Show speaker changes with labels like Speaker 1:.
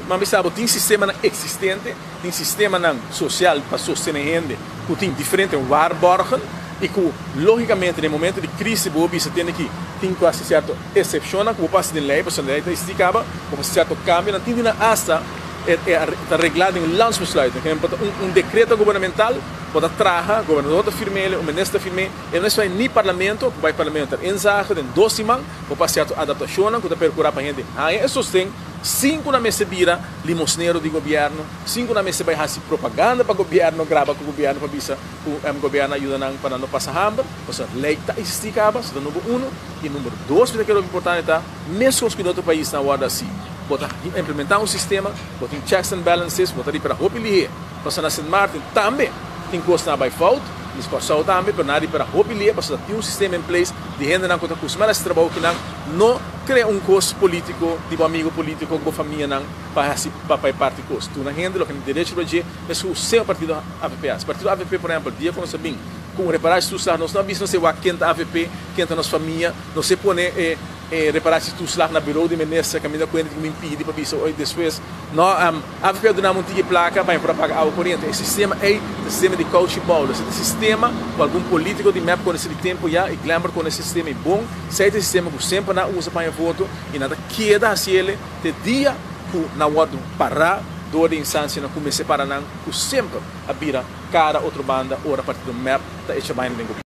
Speaker 1: Ma bisa bo tin sistemanan existente, tin sistemanan social pa sostene hende cu tin diferente waarborgen y cu logicamente den momento di crisis bo bisa tende ki tin cu haci cierto excepcionnan cu bo por haci den ley pasobra ley ta existi caba, bo por haci cierto cambionan, tin di nan hasta ta regla den un landsbesluit, por ehempel un decreto gubernamental bo ta traha, gobernador ta firm'e, un minister ta firm'e, e no es bai ni parlamento, bo bai parlamento ter inzage den dos siman bo por haci cierto adaptacionnan cu ta percura pa hende haya e sosten. Sin ku nan mester bira limosnero di gobièrnu, sin ku nan mester bai hasi propaganda pa gobièrnu, graba ku gobièrnu pa bisa ku gobièrnu a yuda nan pa nan no pasa hamber. Pasobra lei ta eksistí kaba, esei ta number uno. I number dos mi ta kere hopi importante ta, meskos ku den otro paisnan a wòrdu hasi, bo ta implementá un sistema, bo tin checks and balances, bo ta ripara hopi lihé. Pasobra na Sint Maarten tambe tin kosnan a bai fout, i Kòrsou tambe, pero nan a ripara hopi lihé pasobra tin un sistema in place di hendenan ku ta kustumá na hasi trabou kinan no Crea un cos politico di bo amigo politico cu bo famianan pa haci pa pa e parti cos. Tuna hende loke nan derecho riba dje mes cu sea partido avp haci. Partido avp por ehempel dia cu nos a bin cu un reparatietoeslag nos no a bisa nos e wak ken ta avp, ken ta nos famia, nos e pone e e reparatietoeslag na bureau di minister caminda cu hende tin cu bin pidi pa bisa oy despues no Avp a duna mi un tiki placa pa mi por a paga awa coriente. E sistema ey ta sistema di Cauchy Bouw. Esey ta sistema cu algun politico di mep conoce di tempo ya y Glenbert conoce e sistema y bon. Esey ta e sistema cu semper nan a usa pa haña voto y nan ta keda haciele te dia cu nan wordo para door di instancianan cu mester para nan cu semper a bira cara otro banda ora partido mep ta echa baina den gobierno.